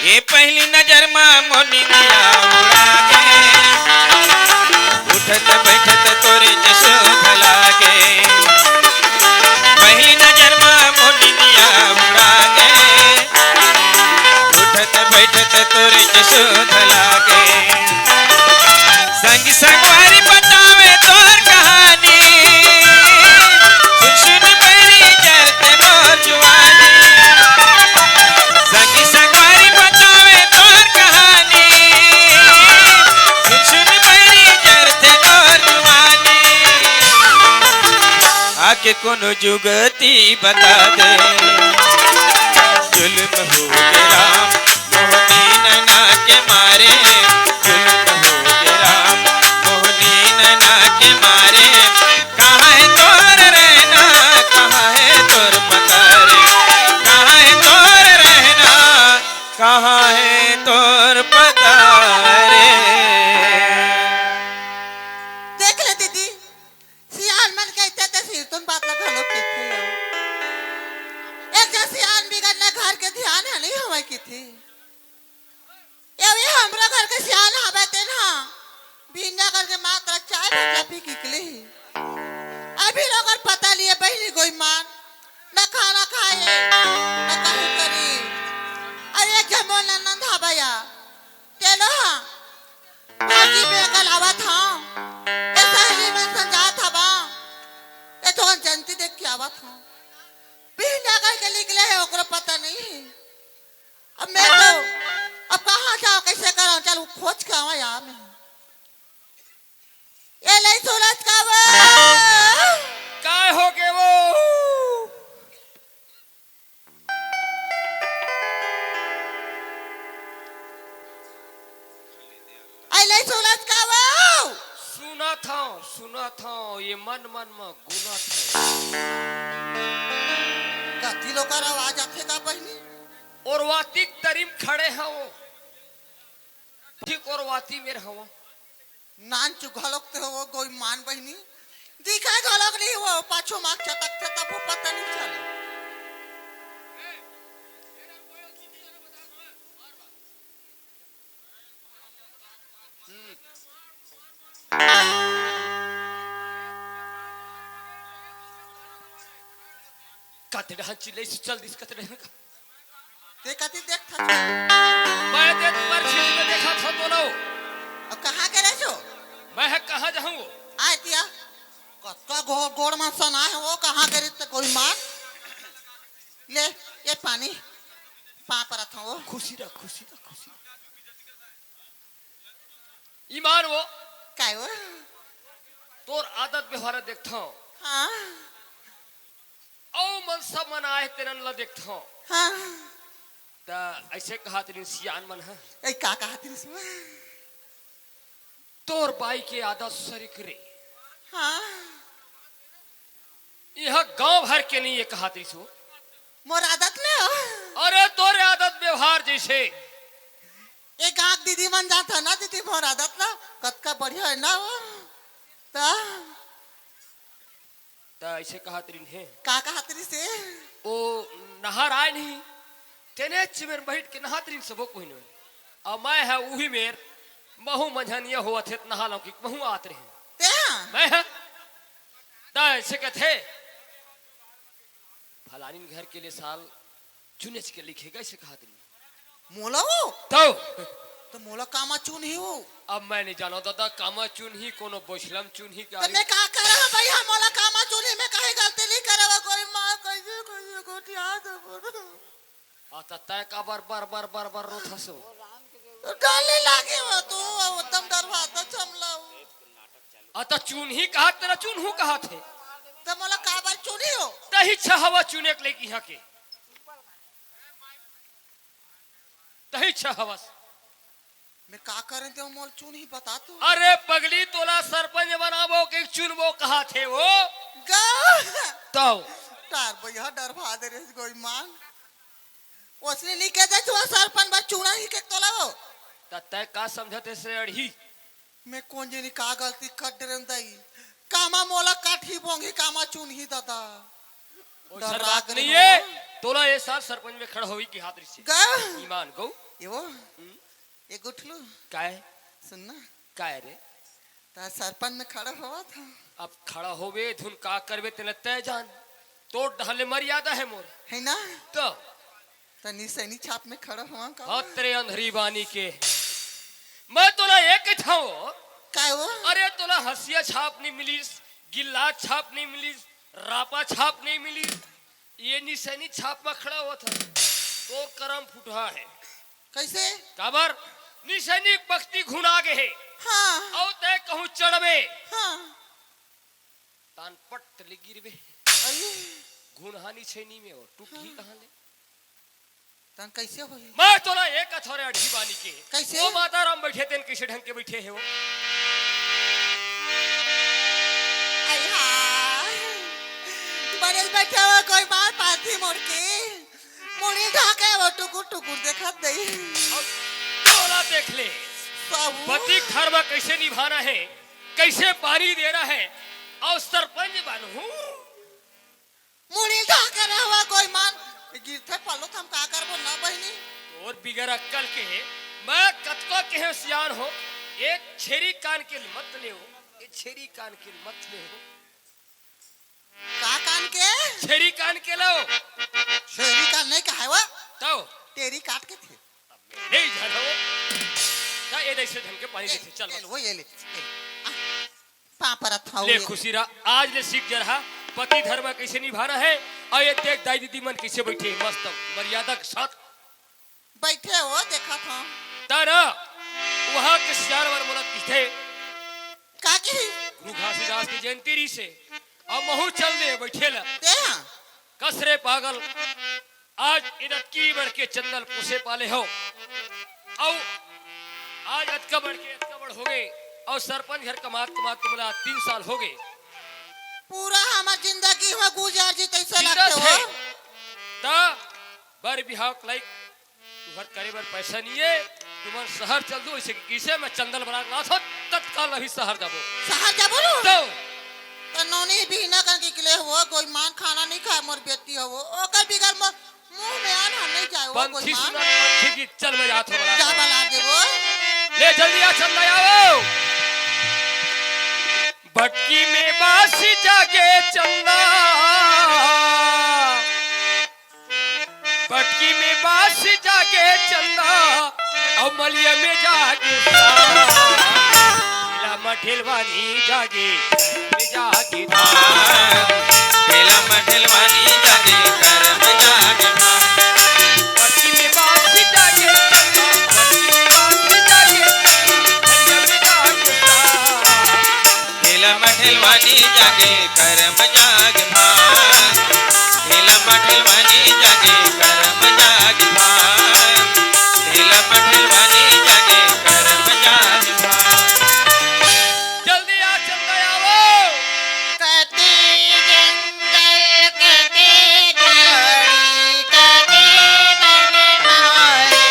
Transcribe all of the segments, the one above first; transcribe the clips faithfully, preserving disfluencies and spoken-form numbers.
ए पहली नजर मा मोर निंदिया उड़ा गे, उठत बैठत तोरे च सुध लागे। पहली नजर मा मोर निंदिया उड़ा गे, उठत बैठत तोरे च सुध लागे। संगी संगवारी बतावे तोर कहानी, सुन सुन बहिनी जरथे मोर जुवानी। संगी संगवारी बतावे तोर कहानी, सुन सुन बहिनी जरथे मोर जुवानी। आके कोनो जुगती बता दे। जुल्म हो गे राम मोहनी नैना के मारे, जुल्म हो गे राम मोहनी नैना के मारे। कहाँ है तोर रहना, कहाँ है तोर पता रे, कहाँ है तोर रहना, कहाँ है तोर पता रे। देख ले दीदी, सियान मन कहिथे त सिरतोन बात ला घलो कहिथे। एक झन सियान बिगर न घर के धियान ह नइ होवय कहिथे। ये हमरो घर के सियान हवय तेन ह बिहनिया करके मात्र चाय भर ला पी के निकले हे। अभी लोगन पता लिये बहिनी गोई मान, न खाना खाए, न कहीं करी। अउ एक झन मोर ननद हवय या, तेनो ह भाजी बेंगल आवत हंव। ए सहेली मन संग जात हवंव। ए थोकन जनती देख के आवत हंव। बिहनिया करके निकले हे, ओकरो पता नइ हे। अब मैं तो, अब कहाँ जांव, कइसे करंव? चल, खोज के आवा यार मैं। ए लई सुनत का वो? काय हो गे वो? अई ले सुनत का वो? सुनत हंव, सुनत हंव, ये मन मन म गुनत हंव। कति लोकर आवाज आथे का बहिनी? ओरवाती के तरी म खड़े हंव, ठीक ओरवाती मेर हंव। नानचु घलोक ते हो गोई मान बहिनी, दिखय घलोक नइ हो, पाछू माग चटकथे तभो पता नइ चले। कते डहन चिल्लइस चल दिस, कते डहन का। ते कति देखत हस? मैं ते तुम्हर खेत में देखत हंव तोला। अब कहाँ गे रहेस? मैं ह कहाँ जाहूँ? आय तिया। कतका गो-, गोड़ मन सनाय हे वो, कहाँ गे रहिस ते गोई मान? ले, ये पानी। पाँव परत हंव वो। खुशी रह, खुशी रह, खुशी। ईमान वो। काय वो? तोर आदत व्यवहार देखत हंव। हाँ। अउ मन सब मन आय तेन ल देखत हंव। हाँ। त अइसे कहत रहिन सियान मन ह। ए, का कहत रहिस वो? तोर बाई के आदत सरीक रे। हाँ। इहाँ गांव भर के नइ हे कहत रहिस वो। मोर आदत ले हो। अरे तोर आदत व्यवहार जइसे। ए गांव के दीदी मन जानथे ना दीदी मोर आदत ला, कतका बढ़िया हे ना वो। त त अइसे कहत रहिन हे। का कहत रहिस हे? ओ नहर आय नहीं, तेनेच मेर बइठ के नहात रहिन सबो कोई नोय। अउ मैं ह उही मेर महूँ मंझनिया होवत हे त नहा लंव कि महूँ आत रहें। ते ह? मैं ह। त अइसे कथे, फलानिन घर के ले साल चुनेच के लिखे गे अइसे कहत रहिन। मोला वो? तव। त मोला कामा चुनही वो? अब मैं नइ जानंव ददा, कामा चुनही, कोनो बोछला म चुनही का? त मैं का करंव भई, हाँ, मोला कामा चुनही, मैं काहे गलती नइ करे वो, गोई मान कइसे, कइसे गोठिया देबो। आ, त तैं काबर बर, बर, बर, बर रोथस वो? डर नइ लागे वो, तू एकदम डरवाथस हमला वो। आ, त चुनही कहत, तेला चुनहूँ कहत हे। त मोला काबर चुनही वो? तहीं छहवा चुने के लइक इहाँ के। तहीं छहवस। मैं का करें ते मोला चुनही बता तू। अरे पगली, तोला सरपंच बनाबो के चुनबो कहत हे वो? गा। तव। तार भैया डरवा दे रे गोई मान। ओसने नइ कहे तू सरपंच बर चुनही के तोला वो। त तैं का समझत हस रे अड़ही? मैं कोन जनी का गलती कर डरेन दई। कामा मोला काटही बोंगही, कामा चुनही ददा। ओइसन बात नइ हे। तोला ए साल सरपंच में खड़ा होही के कहत रहिसे। गा। ईमान गो। ए वो, ए गुठलू, काय? सुन ना। काय रे? त सरपंच में खड़ा होवत हंव। अब खड़ा होबे धुन, का करबे तेला तय जान। तोर डहर ले मर्यादा हे मोर। हे ना? त? त निसैनी छाप में खड़ा होवंव का? हत रे अंधरी बानी के। मैं तोला ए कहिथंव। काय वो? अरे तोला हंसिया छाप नइ मिलिस, गिल्लात छाप नइ मिलिस, रापा छाप नइ मिलिस। ए निसैनी छाप म खड़ा होवत हस। तोर करम फुटहा हे। कइसे? काबर? निसैनी बखती घुना गे हे। हां। अउ तैं कहूं चढ़बे। हां। तान पट ले गिरबे। अरे। घुनहा निसैनी में अउ टूटही हां। कहां ले? तन कइसे होही? मैं तोला ए कथंव रे अंधरी बानी के। कइसे? ओ माता राम बइठे तेन कइसे ढंग के बइठे हे वो? अरे हां। बड़े बइठे हो, कोई मार पाती मोर के। मुड़ी ढाके वो टुकुर टुकुर देखत दई। अब तोला देख ले। साहू। पति धर्म कइसे निभाना हे, कइसे पानी देना हे, अउ सरपंच बनहूं। मुड़ी ढाके रहवा कोई मान। गिरथे पलो थम का करबो ना बहिनी। तोर बिगर अक्कल के, मैं कतको केहेंव सियान हो, ए छेरी कान के मत लेव, ए छेरी कान के मत लेव। का कान के? छेरी कान के लव। छेरी कान नइ कहाय वो। तव? टेरी काट के थे। अब मैं नइ जानंव। त ए दे अइसे ढंग के पानी ए, देथे, चल ए बस। ले, वो ए ले, ए ले। आ, पांव परत हंव, ले ले। खुशी रह, आज ले सीख जा रहा, पति धर्म कइसे निभाना हे, अउ ए देख दाई दीदी मन कइसे बइठे हे, मस्त मर्यादा के साथ। बइठे हो, देखत हंव। त ना, उहां के सियान मन मोला कहिथे। का कही? गुरु घासीदास के जयंती रिहिसे, अउ महूं चल दे बइठे ला। ते हां। कस रे पागल, आज ए अतकी बड़के चंदा ल पोसे पाले हव, अउ आज अतका बड़के अतका बड़ होगे, अउ सरपंच घर कमात कमात तुमला तीन साल होगे। पूरा हमर जिंदगी हो गुजर जी तइसे सीधा लगथे से। हो। त बर बिहाव के लाइक तुंहर करे बर पैसा नइ हे, तुमन शहर चल दो, अइसे कइसे मैं चंदा ल बना के लाथंव, तत्काल अभी शहर जाबो। शहर जाबो लो? तो। त नोनी बिहना कन के निकले हो, कोई मान खाना नइ खाय मोर बेटी हो, ओकर बिगर मोर मुंह में अन्न नइ जाय वो, कोई पंथी मान। सुनत पंथी गीत चल बजात हो बड़ा। जा बला देबो। ले जल्दी आ चंदा आओ। बटकी में बासी जागे चंदा। बटकी में बासी जागे चंदा, अउ मलिया में जागे साँझ। ढेला मठेलवानी जागे, में जागे धान। ढेला मठेलवानी जागे, करम जागे धान। बटकी में बासी जागे चंदा, बटकी में बासी जागे चंदा, मलिया में जागे साँझ। ढेला मठेलवानी जागे, करम जागे भान। ढेला मठेलवानी जागे, करम जागे भान। ढेला मठेलवानी जागे, करम जागे भान। जल्दी आ, चंदा आवो। कते जंगल, कते झाड़ी, कते बन मारे।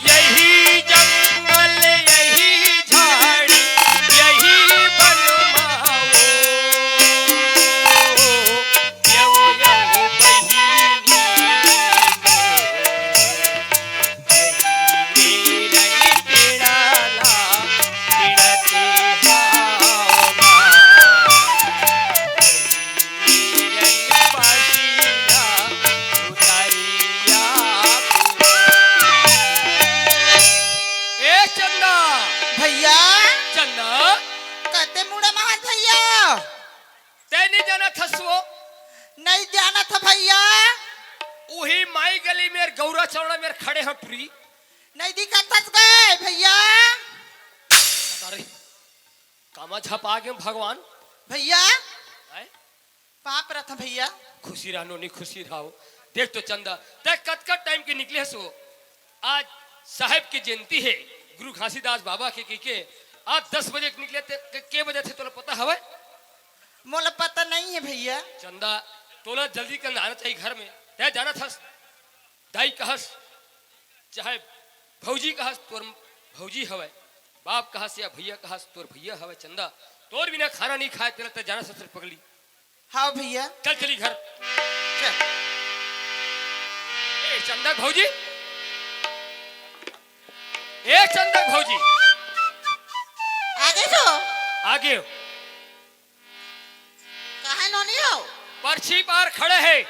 यही जंगल, यही झाड़ी, यही बन मावो। यहो, यहो, बहिनी मोर, बहिनी रंग पीड़ा ला, पीड़ते हाव माँ। ए चंदा। भैया। चंदा। कते मुड़ा महान भैया। तै नहीं जानत हस वो? नहीं जानत ह भैया। उही माई गली में गौरा चौड़ा में खड़े ह टुरी। नहीं दिखत हस गए भैया। अरे, कामा झपा गे भगवान। भैया। हैं? पाँव परत हंव भैया। खुशी रह नोनी, खुशी रहो। देख तो चंदा, तै कतका टाइम के निकले हस वो। आज साहेब के जयंती हे, गुरु घासीदास बाबा के, के, के। आज दस बजे के निकले ते, के, के बजे थे तोला पता हवय? मोला पता नहीं है भैया। चंदा, तोला जल्दी कर आना चाहिए घर में। तै जानत हस, दाई कहस, चाहे भौजी कहस, तोर भौजी हवय, बाप कहस या भैया कहस, तोर भैया हवय। चंदा, तोर बिना खाना नहीं खाए, तेला तै जानत हस रे पगली। हाँ भैया। चल चली घर। चल। ए चंदा भौजी, ए चंदा भौजी। आगे जो। आगे हो। काहे नोनी हो? परछी पार खड़े हे।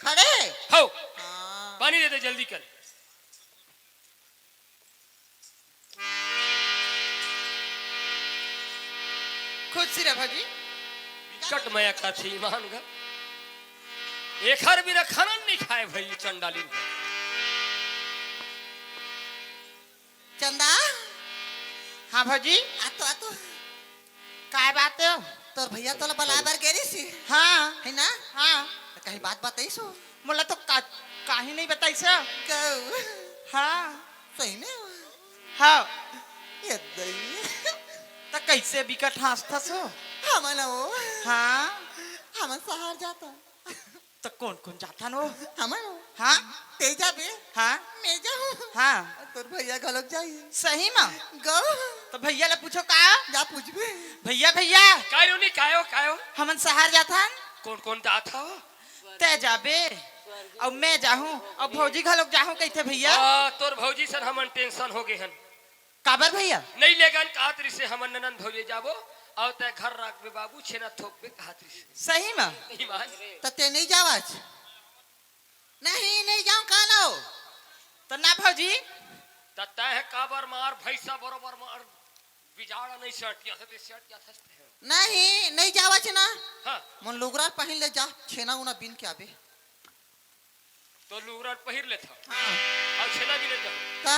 खड़े हे? हो। हाँ। पानी दे दे जल्दी कर। खुश रह भौजी। बिकट मया का थी ईमान गा। एखर बिना खाना नहीं खाए भई चंडाली। चंदा। हाँ भौजी। आ तो, आ तो। काय बात हो? तोर भैया तोला बलाए बर गे रहिस हे। हाँ। है ना? हाँ। त कहीं बात बताइस हो? मोला तो का-, काही नहीं बताइस हो। कहू। हाँ। सही में हो? हाँ। ये दई। त कैसे बिकट हाँसथस हो? हमन हो। हाँ। हमन सहर जाथन। त कोन कोन जाथन हो? हमन हो। हाँ। ते जाबे। हाँ। मैं जाहूँ। हाँ। तोर भैया घलोक जाही। सही मा? गो। त भैया ला पूछो का? जा पूछबे। भैया, भैया। काय हो नी, काय हो, काय हो? हमन सहर जाथन। कोन कोन जात हो? ते जाबे, अउ मैं जाहूँ, अउ भौजी घलोक जाहूँ कहिथे भैया। आ, तोर भौजी सन हमन tension हो गे हन। काबर भैया? नहीं लेगन कहत रिसे हमन ननंद भौजी जाबो, अउ तै घर राखबे बाबू, छेना थोपबे कहत रिसे। सही मा? नहीं मान। त ते नहीं जावच? नहीं, नहीं जाऊं, का ना हो? त ना भौजी? त तै हे काबर मार, भैंसा बरोबर मार, बिजाड़ा नहीं सट, या से ते सट, या से ते। नहीं, नहीं जावच ना। हाँ। मन लुगरा पहिर ले जा, छेना उना बीन के आबे। तो लुगरा पहिर लेथव। हाँ। अउ छेना बीने जाहू। का?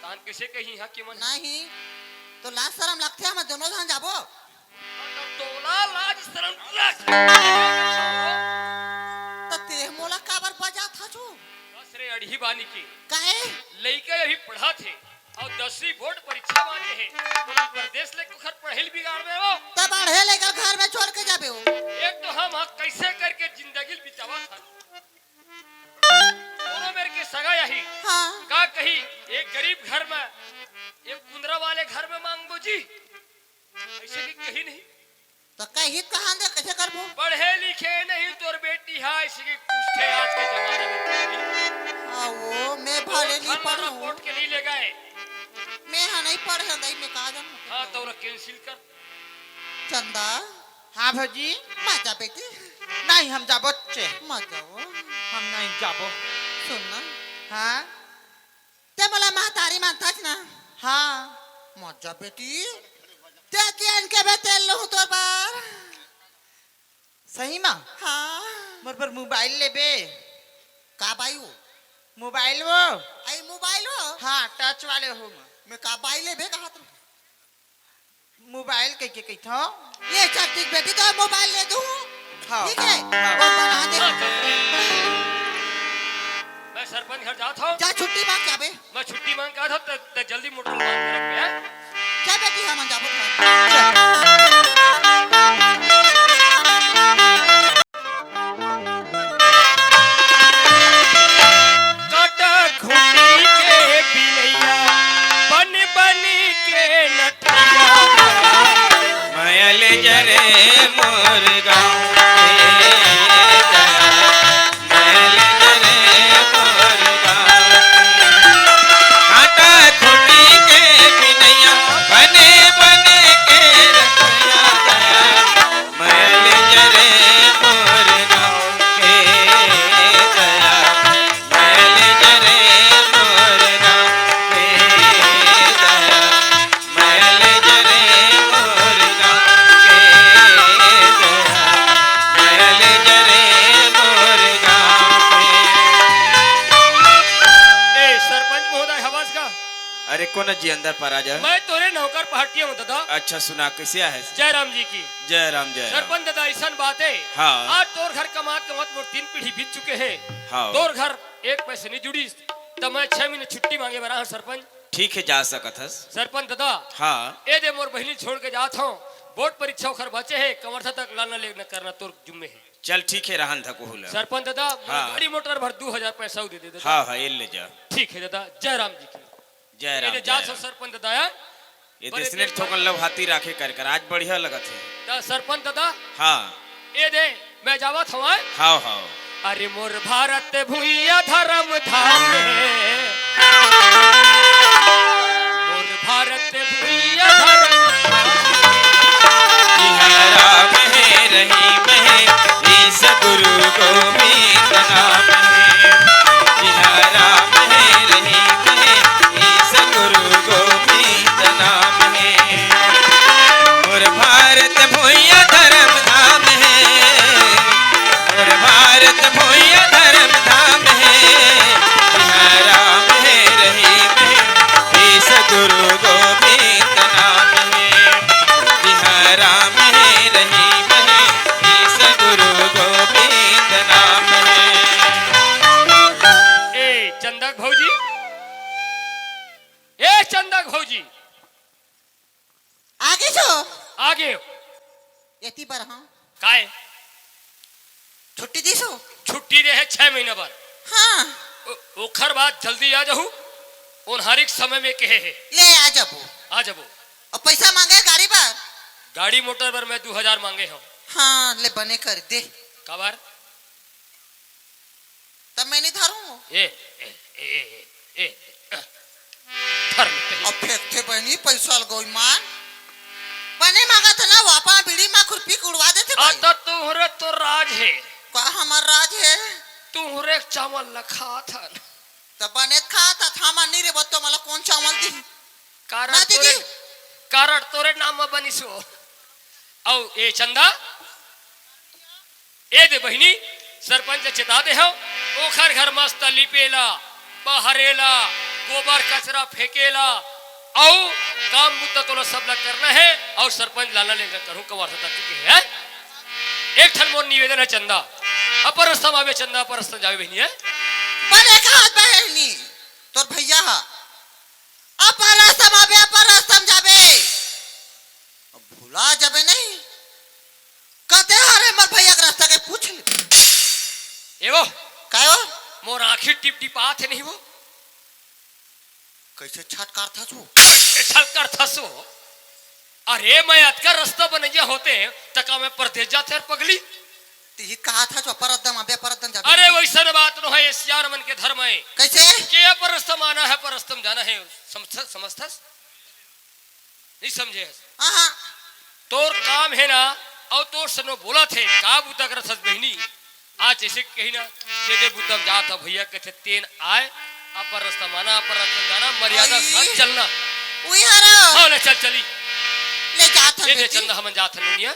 तहन कइसे कही इहाँ के मन? नहीं। तो लाज शरम लगथे, हमन दोनों झन जाबो। अगर तोला लाज शरम लग-, त ते मोला काबर बजाथस हो? बस रे अड़ही बानी के। काहे? लइका अभी पढ़त हे। अउ दसवीं बोर्ड परीक्षा बांचे हे, तोला परदेस ले कुखर पढ़े ल बिगाड़बे हो। त पढ़े लइका घर में छोड़ के जाबे हो। एक तो हम ह कइसे करके जिंदगी ल बितावत हन। कोनो मेर के सगा आही। हाँ। का कही, एक गरीब घर में, एक कुंदरा वाले घर में मांगबो जी। अइसे कि कही नहीं। त कही कहाँ दे, कइसे करबो? पढ़े लिखे नहीं तोर बेटी हे, अइसे कि पूछथे आज के जमाना में। हाँ, वो मैं भले नहीं पढ़ूं। कोर्ट के नहीं ले गए। मैं हा नहीं पढ़े, दई मैं का जानूं। हाँ, तो ओला cancel कर। चंदा। हाँ भौजी। मत जा बेटी। नहीं, हम जाबो चे। मत जाओ। हम नहीं जाबो। सुन ना। हाँ। ते मोला महतारी मानथस ना? हाँ। मत जा बेटी। ते के अन के बे तेल लहूं तोर बर। सही मा? हाँ। मोर बर mobile लेबे? का बाई वो? Mobile वो। आई mobile वो? हाँ, touch वाले हो मा। मैं का बाई लेबे कहत रहूं। Mobile कहिके कहिथव? ये चल ठीक बेटी, तो mobile ले दूं। हाँ। ठीक है? हाँ। और बना दे। मैं सरपंच घर जात हूँ। जा छुट्टी मांग के आबे। मैं छुट्टी मांग के आत हूँ, त, त जल्दी मोटर बांध के रख दे, हैं? जा बेटी, हमन जाबो घर। काटा खूंटी के बिनैया, बन बन के नठैया। मयल जरे मोर गाँव के दया, मयल जरे मोर गाँव के। काटा खूंटी के बिनैया, बन बन के नठैया दया। मयल जरे मोर गाँव के दया, मयल जरे मोर गाँव के दया, मयल जरे मोर गाँव के दया, मयल जरे मोर गाँव के। ए, सरपंच महोदय, हवस का? अरे, कोन जी, अंदर पर आ जा। मैं तोरे नौकर पहाटिया हूँ, दादा। अच्छा, सुना, कइसे आहे? जय राम जी की। जय राम, जय राम। सरपंच दादा, अइसन बात हे। हाँ। आज तोर घर कमात कमात मोर तीन पीढ़ी बीत चुके हे। हाँ। तोर घर एक पैसे नहीं जुड़िस, त मैं छह महीने छुट्टी मांगे बर आए हूँ, सरपंच। ठीक हे, जा सकत हस। सरपंच दादा। हाँ। ए दे मोर बहिनी छोड़ के जात हूँ, बोर्ड परीक्षा ओखर बाचे हे, कमरसा तक लाना लेना करना तोर जुम्मे हे। चल ठीक हे, रहन धक ओहू ला। सरपंच दादा, मोर हाँ। गाड़ी मोटर भर दू हजार पैसा दे दे दादा। हाँ, हाँ, ये ले जा। ठीक हे दादा, जय राम जी की। जय राम, ये ले जा जय सो राम। सरपंच दादा, यार। ये बड़े देसने देर थोकन बाद लव हाथी राखे कर कर, आज बढ़िया लगत हे। दा सरपंच दादा। हाँ। ए दे, मैं जावत हवं। हाव, हाव। अरे मोर भारत भुइया धर्म धाम हे। मोर भारत भुइया धर्म धाम हे। इहाँ राम हे, रहीम हे, ईश गुरु गोविंद नाम हे। इहाँ राम हे, रहीम हे, ईश गुरु गोविंद नाम हे। मोर भारत भुइया धर्म धाम हे, मोर भारत भुइया धर्म धाम हे। इहाँ राम हे, रहीम हे, ईश गुरु गोविंद नाम हे। इहाँ राम हे, रहीम हे, ईश गुरु गोविंद नाम हे। ए चंदा के भौजी, ए चंदा के भौजी, आगे जो। आगे। एती बर हाँ। काय? छुट्टी दिसो। छुट्टी दे हे छह महीना बर। हाँ। ओ-, ओखर बाद जल्दी आ जाहू। ओन्हारी के समय में कहे हे। ले आ जाबो। आ जाबो। अउ पैसा मांगे गाड़ी बर? गाड़ी मोटर बर मैं दू हजार मांगे हूँ। हाँ, ले बने कर दे। काबर? तब मैं नहीं धरूँ। ए, ए, ए, ए, ए, धर लेते हैं। अब फेंकथे बहिनी पैसा ल गई मान। बने मांगत हे ना, वापा बीड़ी मा खुरपी के उड़वा देथे आ, भाई। तो तुहरे तो राज हे। का हमर राज हे? तुहरे चावल ल खात हन। त बने खात हन, हमन नहीं रे बत्तो, मला कौन चावल दी? कारण ना दीदी। तोरे, कारण तोरे नाम में बनिस हो। अउ ए चंदा, ए दे बहिनी, सरपंच चेता दे हव, ओखर घर मस्त लिपेला, बहरेला, गोबर कचरा फेंकेला, अउ काम बुता तोला सब ला करना हे, अउ सरपंच लाना लेना करहूं, कवार से तक के हे। एक ठन मोर निवेदन हे चंदा, अपन रस्ता म आबे चंदा, अपन रस्ता म जाबे बहिनी हे। बने कहात बहिनी, तोर भैया हा, अपन रस्ता म आबे, अपन रस्ता म जाबे। अब भुला जाबे नहीं। कते हरे मोर भैया के रस्ता के पूछ ले। ए वो। काय वो? मोर आँखी टिप टिप आत हे नहीं वो। कैसे छटकारथस वो? कैसे छटकारथस वो? अरे मैं अतका रस्ता बनैया होते त का मैं परदेस जाते यार पगली? तिही कहा था जो परदम अबे परदम जाबे। अरे वैसन बात नो हे, सियान मन के धर्म हे। कैसे? के अपन रस्ता म आना हे, अपन रस्ता म जाना हे, समझ-, समझथस? नहीं समझे हस? हाँ, हाँ। तोर काम हे ना, अउ तोर सनो बोलत हे, का बुता करत हस बहिनी? आज जैसे कही ना, के दे बुता म जात ह भैया, कथे तेन आय, अपन रस्ता म आना, अपन रस्ता म जाना, मर्यादा के साथ चलना। उही हरा। हाँ, ले चल चली। ले जात हन ये दे बेटी। चंदा हमन जात हन दुनिया।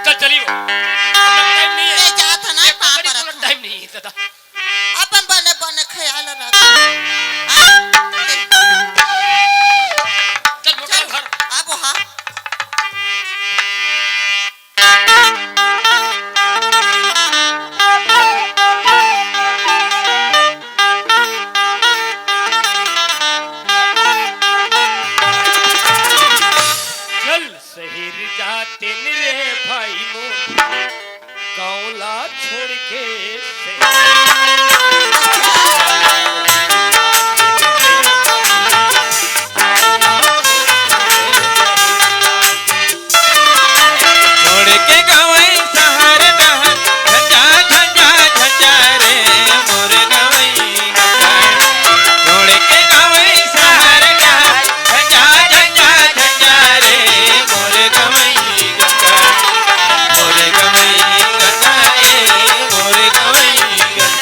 चल चली वो। हमन टाइम नहीं हे। ले जात हन ना, ये पापा पकड़ी रखो। टाइम नहीं हे दादा। अपन बने बने ख्याल रख। हाँ? ले। चल, मोटर चल, भर। आबो, हाँ। चल, शहर जाते रे भाई मोर। गाँव ला छोड़ के से छोड़ के गवई शहर डहर, झंझा, झंझा, झंझा रे मोर गवई गंगा। छोड़ के गवई शहर डहर, झंझा, झंझा, झंझा रे मोर गवई गंगा। मोर गवई गंगा रे, मोर गवई गंगा।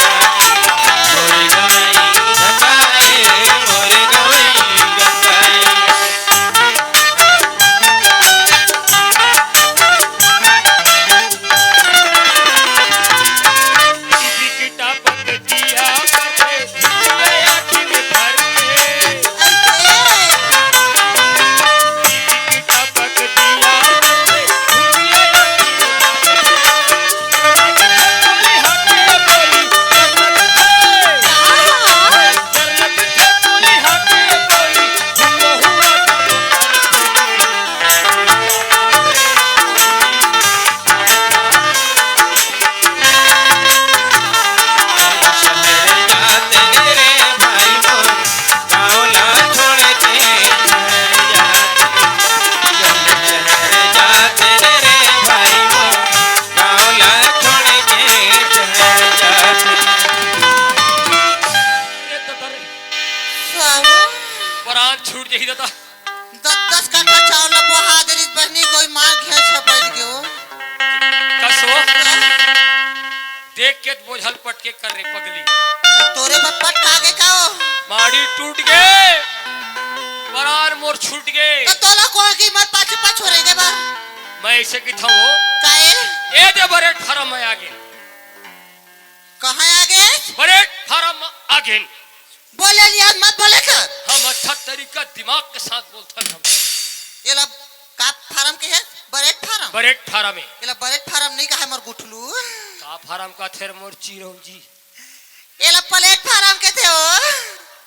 बोझल पटके कर रे पगली। तोरे बर पटका गे का हो? माड़ी टूट गे, परान मोर छूट गे। त तोला कोहा कीमत पाछे पाछो रह गे बा। मैं ऐसे किथंव हो। काहे? ए दे बरेट फारम में आगे। कहाँ आगे? बरेट फारम आगे। बोले लिया मत बोले कर। हम अच्छा तरीका दिमाग के साथ बोलथन हम। एला का फारम के हे? बरेट फारम। बरेट फारम हे। एला बरेट फारम नहीं कहे मोर गुठलू। का फारम कथे मोर चिरौंजी? एला प्लेट फारम कथे हो।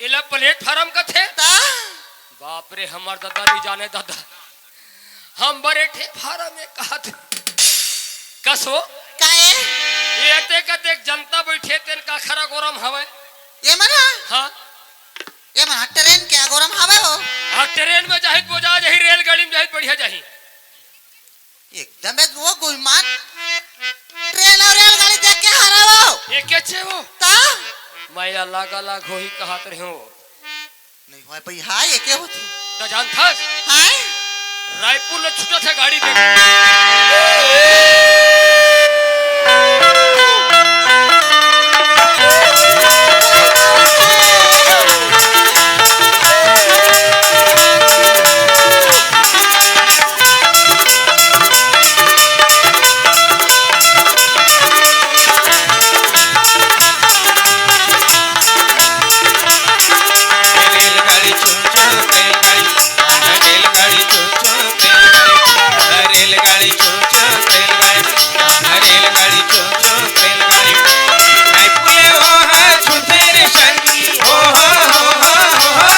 एला प्लेट फारम कथे? त? बाप रे, हमर दादा नहीं जाने दादा। हम बरेट फारम में कहत। कस हो? काहे? ये अतेक अतेक जनता बैठे तेन का खरा गोरम हवय? ये मन ह? हाँ। ये मन ह ट्रेन के गोरम हवय हो? हाँ, ट्रेन में जाहित बोजा जाही, रेलगाड़ी में जाहित बढ़िया जाही। एकदम एक वो गुलमान। ट्रेन और रेलगाड़ी देख के हरा हो। ये कैसे हो? त? मैं अलग अलग होही कहत रहे हो। नहीं होय भाई, हाय, ये के होथे? त जानथस? हाय? रायपुर ले छूटत हे गाड़ी देख। रेलगाड़ी छू छू, रेलगाड़ी, रेलगाड़ी छू छू, रेलगाड़ी, रेलगाड़ी छू छू, रेलगाड़ी, रेलगाड़ी छू छू, रेलगाड़ी। रायपुर ले ओहा छूटे रे संगी, ओ हो हो हो हो हो।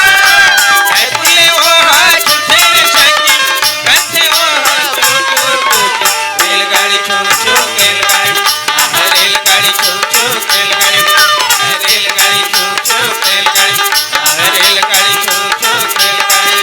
रायपुर ले ओहा छूटे रे संगी, कंधे ओहा छू छू छू छू। रेलगाड़ी छू छू, रेलगाड़ी, आहा, रेलगाड़ी छू छू, रेलगाड़ी, आहा, रेलगाड़ी छू छू, रेलगाड़ी, आहा, रेलगाड़ी छू छू, रेलगाड़ी।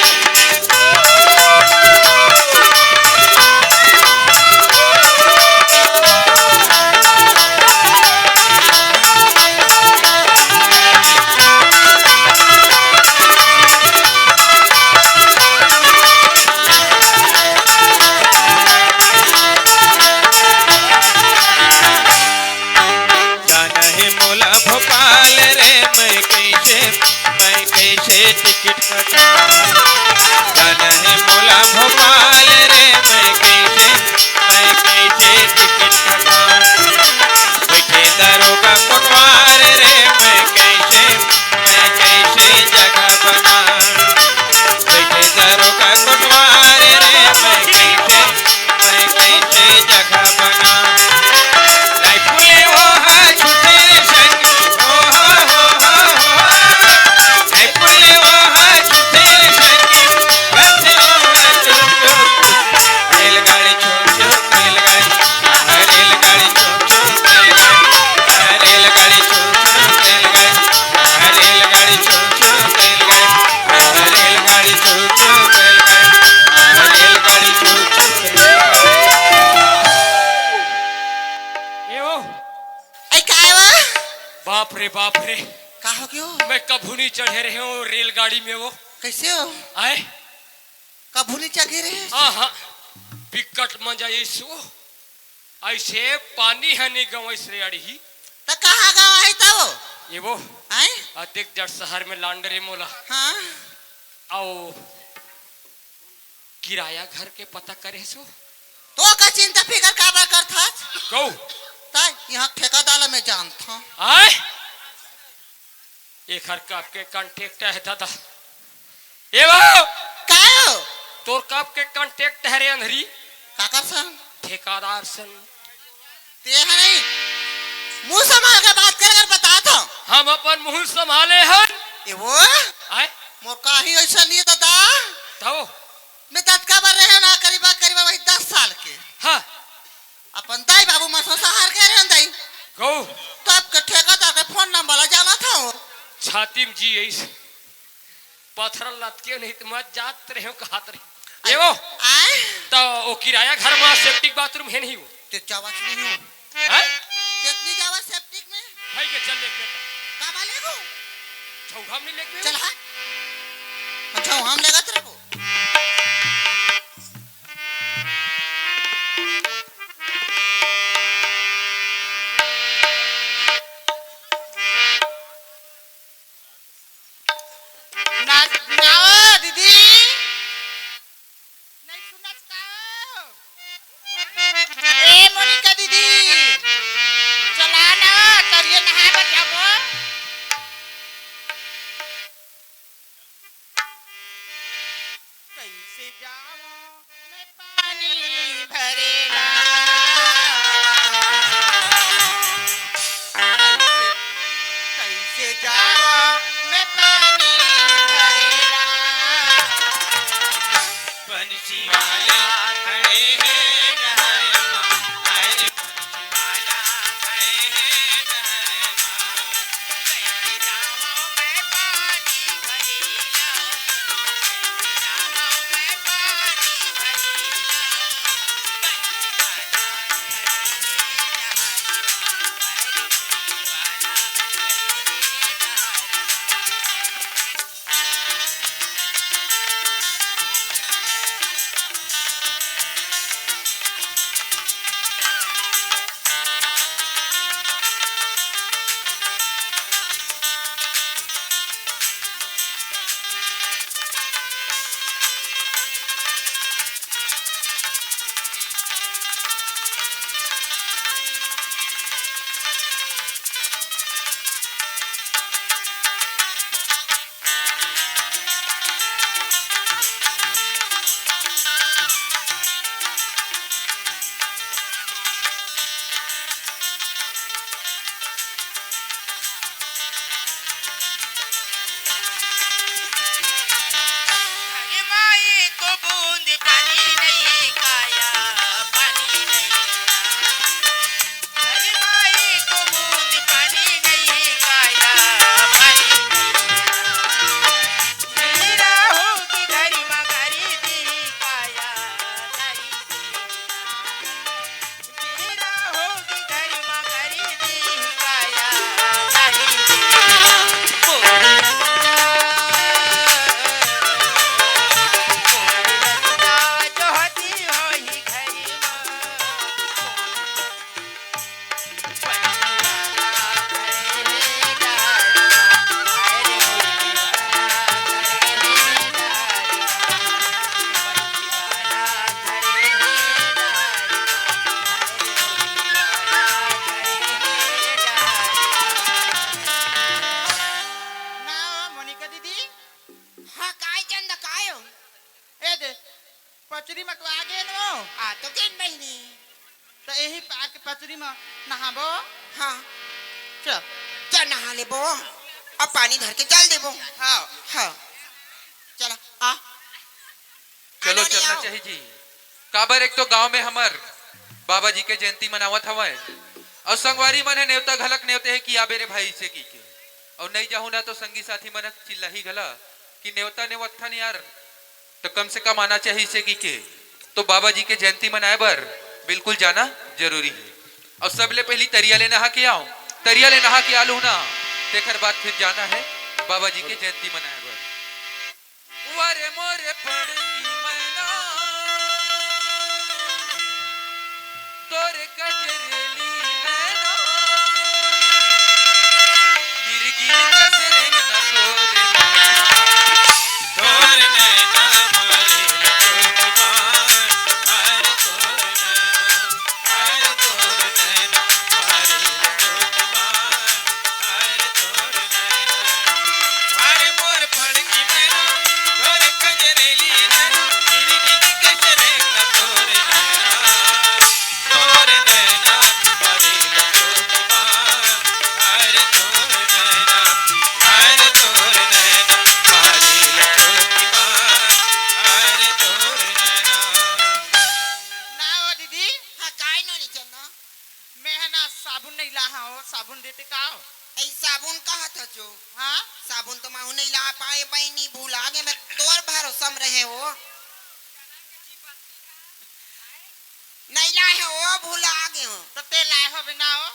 जाना हे मोला भोपाल रे, मैं कैसे, मैं कैसे टिकट कटाऊं? जाना हे मोला भोपाल रे, मैं कैसे, मैं कैसे टिकट कटाऊं? बैठे दरोगा कोटवार रे, मैं कैसे, मैं कैसे जगह बनाऊं? बैठे दरोगा कोटवार रे, मैं कैसे, मैं कैसे जगह बनाऊं? रायपुर ले ओहा छूटे रे संगी, ओ हो हो हो हो। रायपुर ले ओहा छूटे रे संगी, कंधे ओहा छू छू। रेलगाड़ी छू छू, रेलगाड़ी, आहा, रेलगाड़ी छू छू, रेलगाड़ी, आहा, रेलगाड़ी छू छू, रेलगाड़ी, आहा, रेलगाड़ी छू छू, रेलगाड़ी, आहा, रेलगाड़ी छू छू, रेलगाड़ी, आहा, रेलगाड़ी छू छू, रेलगाड़ी। ए ओ। ऐ काय वा? बाप रे, बाप रे। का हो गयो? मैं कभू नहीं चढ़े रहे हूँ रेलगाड़ी में वो। कैसे हो? आए? कभू नहीं चढ़े रहे? हाँ, हाँ। बिकट मजा ऐसो। ऐसे पानी है नहीं गाँव ऐसे अड़ही। त कहाँ गाँव है तब? ये वो। आए? अतेक जड़ शहर में लांडरे मोला। हाँ। आओ। किराया घर के पता करे सो? तो का चिंता फिकर काबर करथस? गौ। ताय, यहाँ ठेकेदार ला मैं जानथों। आय? एखर कब के contact है दादा। ए बाबू! काय हो? तोर कब के contact है रे अंधरी? काकर संग? ठेकेदार संग। ते ह नहीं, मुंह संभाल के बात कर, अगर बतात हंव। हम अपन मुंह संभाले हन। ए वो? आय? मोर काही ऐसा नहीं है दादा। तब? मैं ततका बर रहे ना, करीबा, करीबा वही दस साल के। हाँ। अपन दाई बाबू मन संग शहर के रहे दाई। गौ। तब के ठेकेदार के phone number ला जानत हंव। छाती में जी ऐसे। पथरा लतके नहीं त मत जात रहे हो, कहत रहे। ए वो? आय? त ओ किराया घर में septic bathroom है नहीं वो? ते जावत नहीं हो। हैं? ते नहीं जावत septic में? भाई के चल लेके बेटा। का बा लेगो? छौहा में नहीं लेके चल बेटा। हाँ। छौहा में लेगत रहो। का दीदी, चला ना, तरिया नहाए बर जाबो। कैसे जावं मैं पानी भरे ला? कैसे, कैसे जावं मैं पानी भरे ला? बंसी वाला खड़े हे डहर मा, अरे बंसी वाला खड़े हे डहर मा। ना, मोनिका दीदी। हाँ, काय चंदा, काय हो? ए दे, पचरी म तो आ गे न वो। आ तो गेन बहिनी। त एही पार के पचरी म नहाबो। हाँ। चल। चल नहा लेबो। अब पानी धर के चल देबो। हाँ। हाँ। चला, आ। चलो, आना नहीं चलना आओ। चाहिए जी। काबर एक तो गांव में हमर बाबा जी के जयंती मनावत हवय, अउ संगवारी मन हे नेवता घलक नेवते हे कि आबे रे भाई से की के, अउ नहीं जाहू ना तो संगी साथी मन चिल्लाही घला कि नेवता नेवत थन यार, तो कम से कम आना चाहिए से की के। तो बाबा जी के जयंती मनाए बर बिल्कुल जाना जरूरी है। अउ सबले पहली तरिया ले नहा के आओ, तरिया ले नहा के आलू ना, तेखर बाद फिर जाना है बाबा जी के जयंती मनाए बर। वारे मोरे पड़की मैना, तोरे कजरेली नैना, मिर्गी कस रेंगना तोरे नैना, तोरे नैना मारे लचोट मार, मार तोरे नैना। ना ओ दीदी। हाँ, काय नोनी चंदा? मैं ह ना साबुन नहीं लाहा हो, साबुन देते का हो? ऐ साबुन कहा था जो? हाँ? साबुन तो महू नहीं ला पाए बहिनी, भुला गे मैं तोर भरोसा में रहे हो। नहीं लाए हो, भुला गे हो। तो ते लाए हो बिना हो?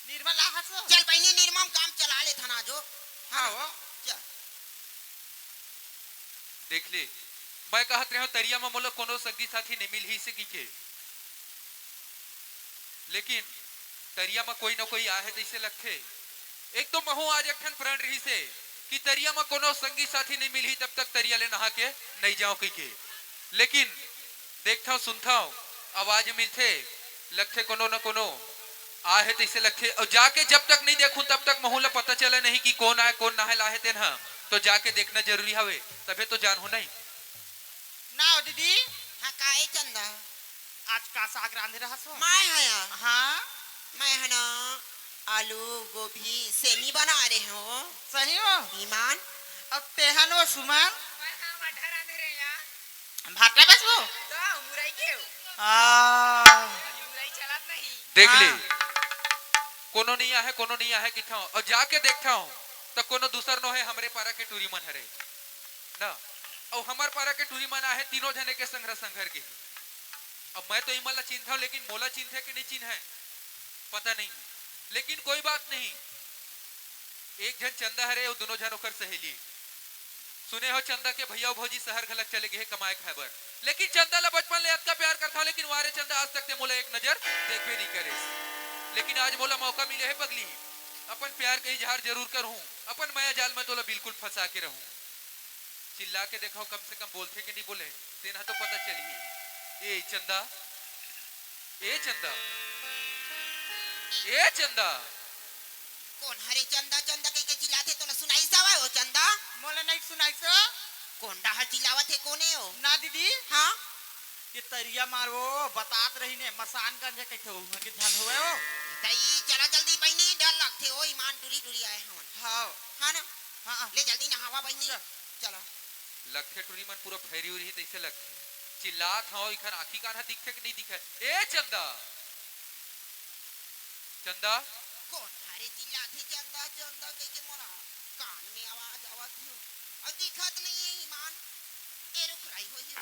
निरमा लाहा सो? चल बहिनी, निरमा में काम चला ले था ना जो। हाँ हो। चल। देख ले, मैं कहत रहे तरिया म मोला कोनो संगी साथी नहीं मिलही से की के। लेकिन तरिया म कोई न कोई आहे तइसे लगथे। एक तो महू आज एक ठन प्रण रहिसे कि तरिया म कोनो संगी साथी नहीं मिलही तब तक तरिया ले नहा के नहीं जाओ कहिके। लेकिन देखथव सुनथव आवाज मिलथे, लगथे कोनो न कोनो आहे तइसे लगथे। अउ जाके जब तक नहीं देखहूं, तब तक महू ला पता चले नहीं कि कोन आय, कोन नहाय ला आहे तेन ह। तो जाके देखना जरूरी हवे, तभे तो जानहूं नहीं। ना हो दीदी। हाँ, का ए चंदा? आज का साग रांधे रहस हो? मैं हया। हाँ? मैं ह ना आलू, गोभी, सेमी बना रहे हो। सही हो? ईमान। अब तेहन हो सुमन? मैं हाँ, मटर रांधे रहे या। भाटा बस वो? तो मुरई के हो? आ। मुरई चलत नहीं। देख ले। हाँ। कोनो नहीं आहे, कोनो नहीं आहे किथंव। अउ जाके देखथंव, त कोनो दूसर नो हे, हमरे पारा के टूरी मन हरे। ना। अउ हमर पारा के टूरी मन आहे, तीनों झने के संघरा संघर के। अब मैं तो इमन ला चिन्हथंव, लेकिन मोला चिन्हथे कि नहीं चिन्हय, पता नहीं। लेकिन कोई बात नहीं। एक झन चंदा हरे, अउ दुनों झन ओकर सहेली। सुने हो, चंदा के भैया अउ भौजी शहर घलक चले गे हे कमाए खाए बर। लेकिन चंदा ला बचपन ले अतका प्यार करथंव, लेकिन वारे चंदा, आज तक ते मोला एक नजर देखबे नहीं करेस। लेकिन आज मोला मौका मिले हे पगली, अपन प्यार के इजहार जरूर करहूं, अपन मया जाल में तोला बिल्कुल फंसा के रहूं। चिल्ला के देखव, कम से कम बोलथे कि नहीं बोले, तेन ह तो पता चलही। ए चंदा, ए चंदा, ए चंदा। कोन हरे चंदा, चंदा कहिके चिल्लाथे, तोला सुनाइस हवय ओ चंदा? मोला नहीं सुनाइस हो। कोन डहर चिल्लावत हे, कोन ए ओ? ना दीदी। हाँ? ये तरिया मार वो बतात रहिन हे, मसानगंज हे कहिथे, उहाँ के झन होवय वो। त ई चला जल्दी बहिनी, डर लगथे ओ, ईमान टूरी टूरी आए हवन। हाँ। हाँ ना? हाँ, हाँ। ले जल्दी नहावा बहिनी। चल। चला। लगथे टूरी मन पूरा भैरी उरी हे तइसे लगथे। चिल्लात हव, इखर आँखी कान ह दिखथे कि नहीं दिखय? ए चंदा! चंदा! कोन हरे चिल्लाथे चंदा, चंदा कहिके मोर कान में आवाज आवत हे। अउ दिखत नहीं हे ईमान। ए रुख राई होही।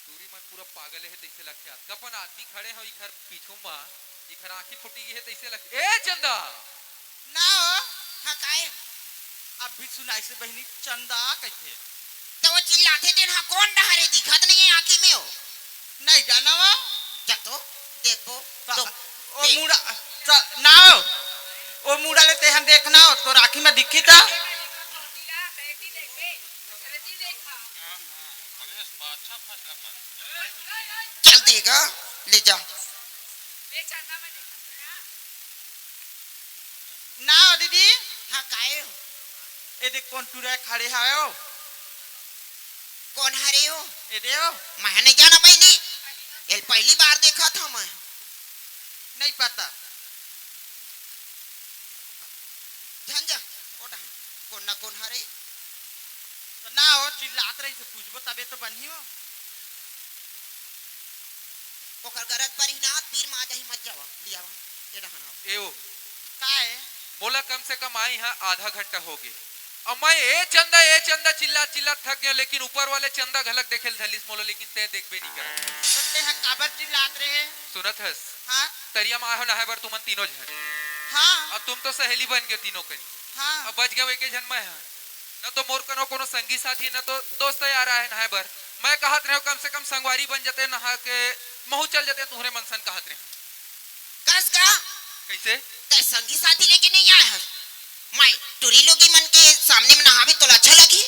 टूरी मन पूरा पागल हे तइसे लगथे। अतका पन आदमी खड़े हो इखर पीछू म, इखर आँखी फूटी गे हे तइसे लगथे। ए चंदा! ना हो। हाँ, काए? अभी सुनाइस हे बहिनी, चंदा कहिथे। त वो चिल्लाथे तेन ह कोन डहर हे, दिखत नहीं हे आँखी में हो। नहीं जाना वो। चल तो, देखबो। त-, तो ओ देख। मुड़ा, चल, ना हो। ओ मुड़ा ले तेहन देखना हो, तोर आँखी में दिखी त। चल देगा, ले जा। ना हो दीदी। हाँ, काए हो? ए देख कोन टूरा खड़े हावे हो। कोन हरे हो? ए दे हो। मैं नहीं जाना बहिनी। एल पहली बार देखत हंव मैं। नहीं पता। झन जा, ओ डहन। कोन ना कोन हरे? त ना हो, चिल्लात रही से पूछबो तबे तो बनही हो। ओकर गरज परही ना, तीर मा आ जाही, मत जावा, लियावा, ए डहन आवा। ए ओ। का है? मोला कम से कम आई हा आधा घंटा हो गे। अब मैं ए चंदा, ए चंदा चिल्ला चिल्ला थक गया, लेकिन ऊपर वाले चंदा घलक देखे ल धलिस मोला, लेकिन ते देखबे नहीं करत। तो ते हा काबर चिल्लात रहे? सुनत हस? हाँ। तरिया मा आए हो नहाए बर तुमन तीनों झन। हाँ। अब तुम तो सहेली बन गए तीनों कनी। हाँ। अब बच गए एक झन मैं हा। न तो मोर कनो कोनो संगी साथी, न तो दोस्त यार आए नहाए बर। मैं कहत रहे कम से कम संगवारी बन जाते, नहा के महू चल जाते तुहरे मन सन कहत रहे। कस का? कैसे? ते संगी साथी लेके नहीं आए हस। मैं टुरी लोगी मन के सामने में नहावे तोला अच्छा लगी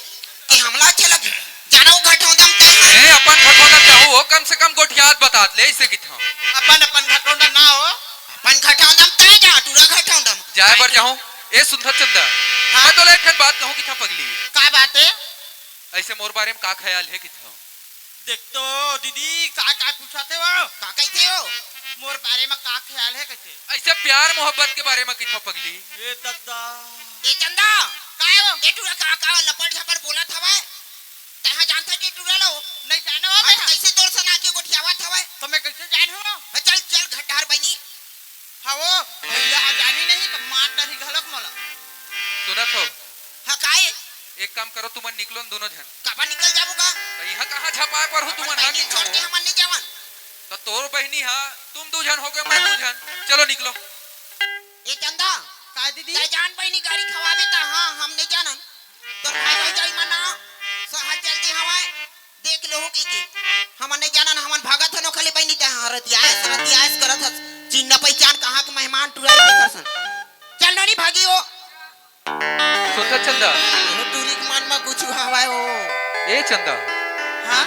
कि हमला अच्छा लगी? जाना वो घटौंदा म ते हर ए, अपन घटौंदा चाहू हो, कम से कम गोठियात बतात ले, ऐसे किथाऊं। अपन, अपन घटौंदा ना हो। अपन घटौंदा म ते जा, टूरा घटौंदा म। जाए बर जाहूं। ए सुंदर चंदा, हाँ? मैं तोला एक ठन बात कहूं किथाऊं पगली। का बात है? ऐसे मोर बारे में का ख्याल है किथाऊं? देख तो दीदी, का, का पूछाथे वो? का कहिथे वो? मोर बारे में का ख्याल है कहिथे? ऐसे प्यार मोहब्बत के बारे में किथाऊं पगली। ए दद्दा। ए चंदा, का है वो? ए टूरा का, का लपड़ झपड़ बोलत हवय? तैं हा जानथस ए टूरा लो? नहीं जानो हो हाँ, मैं। तो कैसे तोर सन आके गोठियावत हवय? तो मैं कैसे जानहूं? हाँ, चल, चल, घटार बहिनी। हाँ वो, भैया हा जानी नहीं तो मार डरही घलक मोला। सुनत हो? हाँ, काए? एक काम करो, तुमन निकलो न दोनों झन। काबर निकल जाबो का? तो यहाँ कहाँ झपाए पर हो अपन तुमन, हाँ बहिनी कि छोड़ के खाओ? हमन नहीं जावन। तो तोर बहिनी हा, तुम दू झन हो गए, मैं दू झन। चलो निकलो। ए चंदा, का दीदी? तैं जान बहिनी गाड़ी खवाबे त हाँ, हम नहीं जानन। तोर भाई भाई जाई मना, सहर चल दे हवाए। देख लो हो की की। हमन नहीं जानन, हमन भागत हन ओखले बहिनी तैं हा रतियास, रतियास करत हस। चिन्ह पहचान कहाँ के मेहमान टुरा देखर सन। चल नोनी भागी हो। सुनत चंदा। एहो टूरी के मन म कुछ हवय ओ। ए चंदा। हाँ?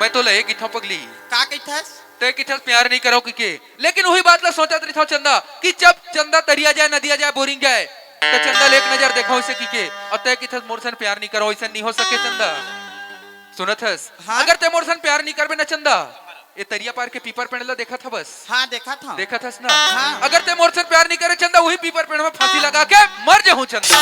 मैं तोला ए कहिथंव पगली। का कहिथस? तैं कहिथस प्यार नइ करंव कहिके, लेकिन उही बात ला सोचत रहिथंव चंदा, कि जब चंदा तरिया जाय, नदिया जाय, बोरिंग जाय, त चंदा ले एक नजर देखंव अइसे कहिके, अउ तैं कहिथस मोर सन प्यार नइ करंव, अइसन नइ हो सके चंदा। सुनत हस? हाँ? अगर तैं मोर सन प्यार नइ करबे ना चंदा, ए तरिया पार के पीपर पेड़ ला देखत हवस? हाँ, देखत हंव। देखत हस ना? हाँ। अगर तैं मोर सन प्यार नइ करे चंदा, उही पीपर पेड़ में फांसी लगा के मर जहूं चंदा।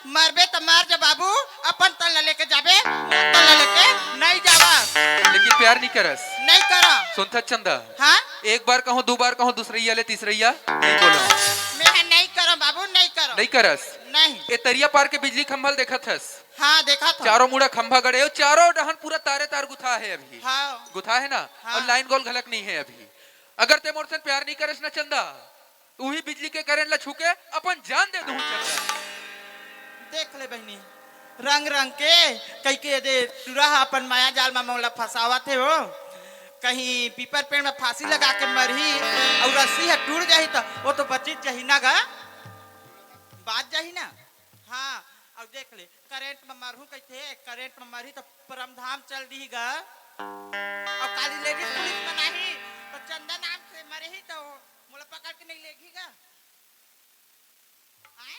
मरबे त मर जा बाबू, अपन तन ला लेके जाबे, तन ला लेके नइ जावस। लेकिन प्यार नइ करस। नइ करंव। सुनथस चंदा? हाँ? एक बार कहंव, दू बार कहंव, दूसरइया ले तीसरइया नइ बोलंव। मैं ह नइ करंव बाबू, नइ करंव। नइ करस? नहीं। ए तरिया पार के बिजली खंभा ल देखत हस? हाँ, देखत हंव। चारों मुड़ा खंभा गड़े हे, चारों डहन पूरा तारे तार गुथा हे अभी। हाँ। गुथा हे ना? हाँ। अउ लाइन गोल घलक नइ हे अभी। अगर तैं मोर सन प्यार नइ करेस ना चंदा, उही बिजली के करंट ला छू के अपन जान दे दूहूं चंदा। देख ले बहिनी, रंग रंग के कहिके ए दे टूरा ह अपन माया जाल म मोला फंसावत हे वो। कहीं पीपर पेड़ में फांसी लगा के मरही अउ रस्सी ह टूट जाही त वो तो बचिच जाही ना गा, बाच जाही ना। हाँ, अउ देख ले, करंट म मरहूं कहिथे, करंट म मरही त परमधाम चल दिही गा। अउ काली लेडीज पुलिस म नाही त चंदा नाम से मरही त मोला पकड़ के नइ लेगही गा। आय?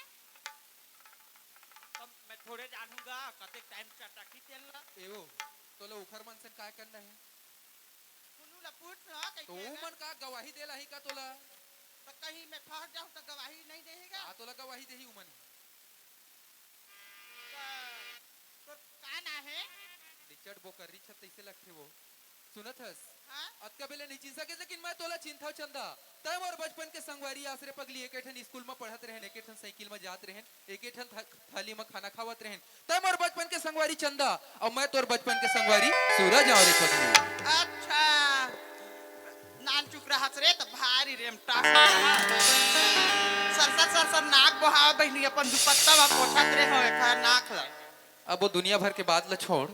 तब मैं थोड़े जानहूं गा, कतेक टाइम चटकही तेन ला। ए वो, तोला उखर मन से काय करना हे? कुल्लू ला पूछ ना, कइसे तो ना? उमन का गवाही दे लाही का तोला? त कहीं मैं फंस जाहूं त गवाही नइ देही गा? का तोला गवाही देही उमन? त तोर का नाम हे? रिचर्ड बोकर, रिचर्ड तइसे लगथे वो। सुनत हस? हाँ? अतका बेले नइ चिन्ह सकेस, लेकिन मैं तोला चिन्हथंव चंदा। तैं मोर बचपन के संगवारी आस रे पगली, एके ठन स्कूल म पढ़त रहेन, एके ठन साइकिल म जात रहेन, एके ठन थ-, थाली म खाना खावत रहेन। तैं मोर बचपन के संगवारी चंदा, अउ मैं तोर बचपन के संगवारी सूरज आंव रे पगली। अच्छा, नानचुक रहस रे, त भारी रेमटा। सरसर, सरसर नाक बोहाव बहिनी, अपन दुपट्टा म पोछत रेहेंव एखर नाक ल। अब वो दुनिया भर के बात ल छोड़,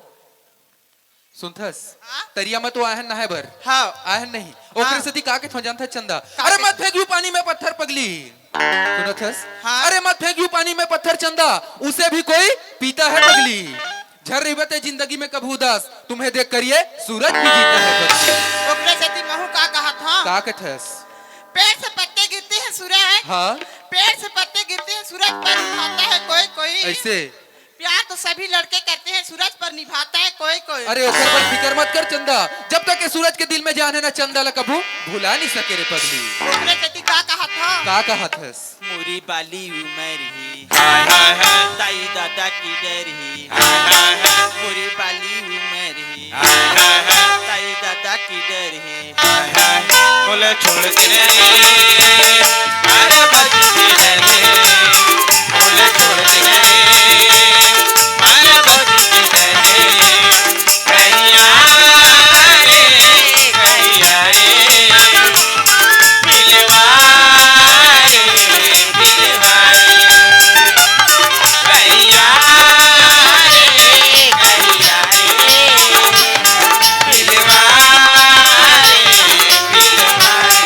सुनथस? हाँ? तरिया म तो आयन नहाय बर। हाँ। आयन नहीं। हाँ। ओकरे सेती का कहिथंव जानथस चंदा? का अरे कहिथंव? मत फेंकियो पानी में पत्थर पगली। सुनथस? हाँ। अरे मत फेंकियो पानी में पत्थर चंदा, उसे भी कोई पीता है पगली। झर रहिबे तैं जिंदगी में कभू उदास, तुम्हें देख कर ये सूरज भी जीता है पगली। ओकरे सेती महूं का कहत हंव? का कहिथस? पेड़ से पत्ते गिरते हैं सूरज। हाँ। पेड़ से पत्ते गिरते हैं सूरज पर निभाता है कोई कोई। अइसे? प्यार तो सभी लड़के करते हैं, सूरज पर निभाता है कोई कोई। अरे ओकर बर फिकर मत कर चंदा, जब तक ये सूरज के दिल में जान हे ना, चंदा ला कभू भुला नइ सके रे पगली। ओकरे सेती का कहत हंव? का कहत हस? मोरी बाली उमर ही, हाय, हाय, हाय। दाई ददा के डर ही, हाय, हाय, हाय। मोरी बाली उमर ही, हाय, हाय, हाय। दाई ददा के डर ही, हाय, हाय, हाय। मोला छोड़ दे, अरे बच के रहे। मोला छोड़ दे, अरे बच के रहे। कहिया रे, कहिया रे, मिलवा रे, मिलवा रे। कहिया रे, कहिया रे, मिलवा रे, मिलवा रे।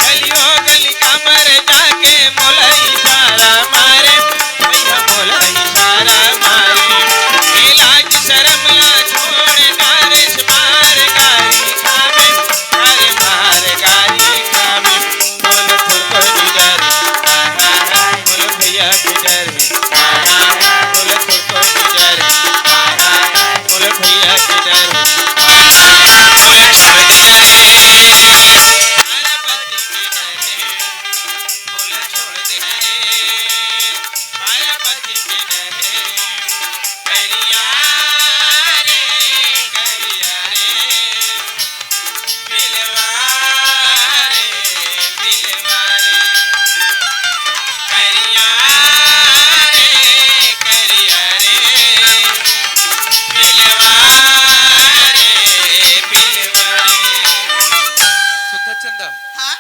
गलियों गली काबर जाके मोला इशारा मारे, भैया मोला इशारा मारे। ए लाज शरम ला छोड़ डारेस मार गारी खाबे, अरे मार गारी खाबे। बोल थोर को डर, हाय हाय हाय। बोल भैया के डर, हाय हाय हाय। बोल थोर को डर, हाय हाय हाय। बोल भैया के डर, हाय हाय हाय। बोल छोड़ दे रे, अरे बच के रहे। बोल छोड़ दे रे, माया पति के रहे। करिया रे, करिया रे, बिलवा रे, बिलवा रे। करिया रे, करिया रे, बिलवा रे, बिलवा रे। सुनथस चंदा? हाँ?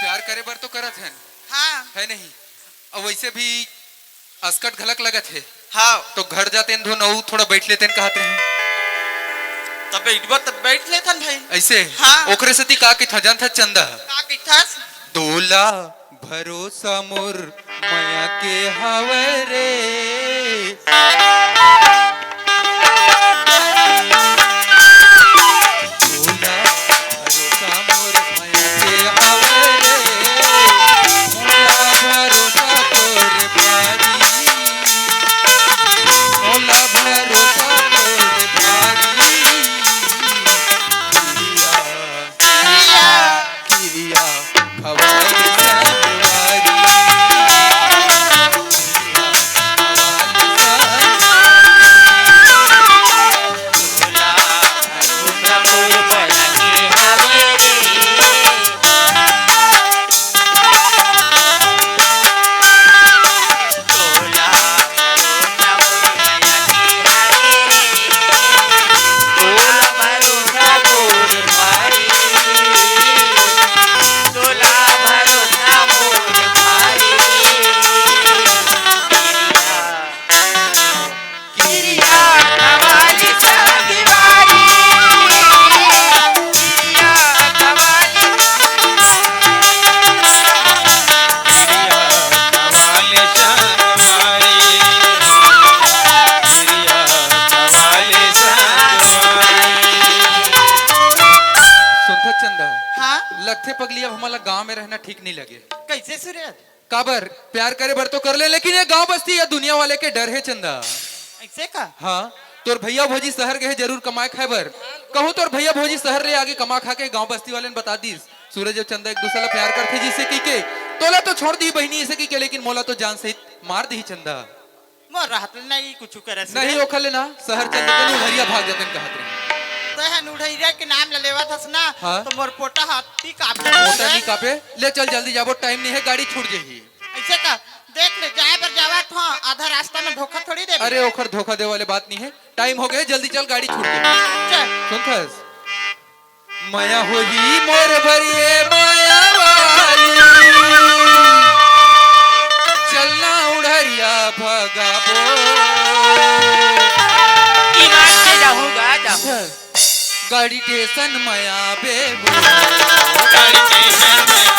प्यार करे बर तो करत हन, हाँ। है नहीं? अउ वइसे भी असकट घलक लगत हे। हाँ। तो घर जातेन धुन अउ थोड़ा बइठ लेतेन कहत रहेंव। तब बइठबा तब बइठ लेथन भाई। अइसे? हाँ। ओकरे सेती का कहिथंव जानथस चंदा? का कहिथस? तोला भरोसा मोर मया के हवय रे। तोला भरोसा मोर मया के हवय रे। मोला भरोसा तोर भारी। मोला भरोसा तोर भारी। किरिया, किरिया खवाए संगवारी। सुनथस चंदा? हाँ? लगथे पगली, अब हमन ला गांव में रहना ठीक नइ लगे। कइसे सूरज? काबर? प्यार करे बर तो कर ले, लेकिन ये गांव बस्ती या दुनिया वाले के डर हे चंदा। अइसे का? हाँ, तोर भइया भौजी सहर गे हे जरूर कमाए खाए बर। कहूँ तोर भइया भौजी सहर ले आगे कमा खा के गांव बस्ती वाले ने बता दिस, सूरज अउ चंदा एक दूसर ला प्यार करथे जिसे कहिके, तोला तो छोड़ दी बहिनी इसे कहिके, लेकिन मोला तो जान सहित मार दिही चंदा। मोर रहत ले नहीं कुछ करे से नहीं रे। ओखर ले ना, सहर चल देते, नुढ़रिया भाग जाते कहत रहे। तैं ह नुढ़रिया के नाम ले लेवत हस ना, हाँ। तो मोर पोटा ह अति कांप जात पोटा रे। नहीं कांपे, ले चल जल्दी जाबो, टाइम नहीं हे, गाड़ी छूट जाही। अइसे का? देख ले, जाए बर जावत हंव, आधा रास्ता में धोखा थोड़ी देबे। अरे ओखर धोखा दे वाले बात नहीं हे, टाइम हो गए, जल्दी चल, गाड़ी छूट जाही। चल। सुनथस? मया होही मोर बर ये मया वाली, चलना उढ़रिया भगाबो। ईमान से जाहूँ गा, जाहूँ। गाड़ी स्टेशन मया बेबो। गाड़ी स्टेशन मया